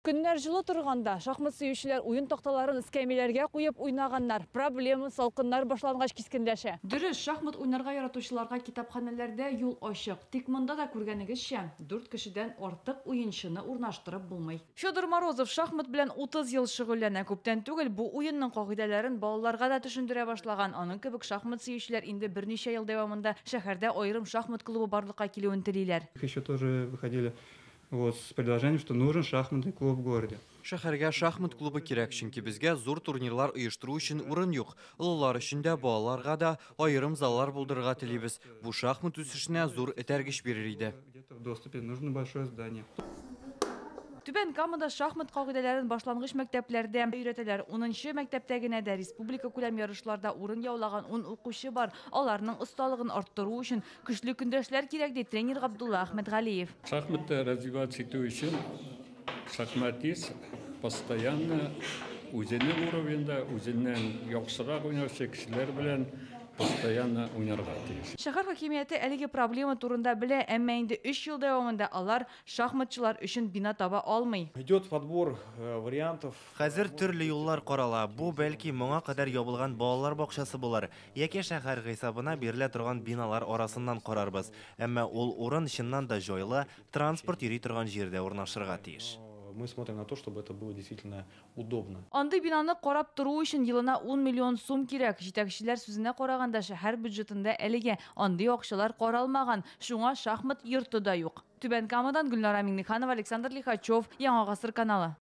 Көннәр җылы торганда шахмат сөючеләр уен такталарын эскәмияләргә куеп уйнаганнар. Проблема салкыннар башлангач кискенләшә. Дөрес, шахмат уйнарга яратучыларга китапханәләрдә юл ачык. Тик монда да, күргәнегезчә, дүрт кешедән артык уенчыны урнаштырып булмый. Федор Морозов шахмат белән 30 ел шөгыльләнә. Күптән түгел бу уенның кагыйдәләрен балаларга да төшендерә башлаган. Аның кебек шахмат сөючеләр инде берничә ел дәвамында шәһәрдә аерым шахмат клубы барлыкка килүен телиләр. Еще тоже выходили вот с предложением, что нужен шахматный клуб в городе. Шәһәргә шахмат клубы кирәк, чөнки безгә зур турнирлар оештыру өчен урын юк. Олылар өчен дә, балаларга да аерым заллар булдырырга телибез. Бу шахмат үсешенә зур этәргеч бирер иде. Где-то в доступе нужно большое здание. Түбән Камада шахмат кагыйдәләрен башлангыч мәктәпләрдә өйрәтәләр. 10нчы мәктәптә генә дә республика күләм ярышларда урын яулаган 10 укучы бар. Аларның осталыгын арттыру өчен көчле көндәшләр кирәк, ди тренер Габдулла Әхмәтгалиев. Шахматта развиваться итү өчен шахматист постоянно үзенең уровеньда, үзеннән яхшырак уйнаучы кешеләр белән постоянно уйнарга тиеш. Шәһәр хакимияте әлеге проблема турында белә, әмма инде 3 ел дәвамында алар шахматчылар өчен бина таба алмый. Идет подбор вариантов. Хәзер төрле юллар карала. Бу бәлки моңа кадәр ябылган балалар бакчасы булыр, яки шәһәр хисабына бирелә торган биналар арасыннан карарбыз. Әмма ул урын чыннан да җайлы, транспорт йөри торган җирдә урнашырга тиеш. Мы смотрим на то, чтобы это было действительно удобно. Андый бинаны карап тору өчен елына 10 миллион сум кирәк. Җитәкчеләр сүзенә караганда, шәһәр бюджетында әлегә андый акчалар каралмаган. Шуңа шахмат йорты да юк. Түбән Камадан Гөлнара Миңнеханова, Александр Лихачев, Яңа Гасыр каналы.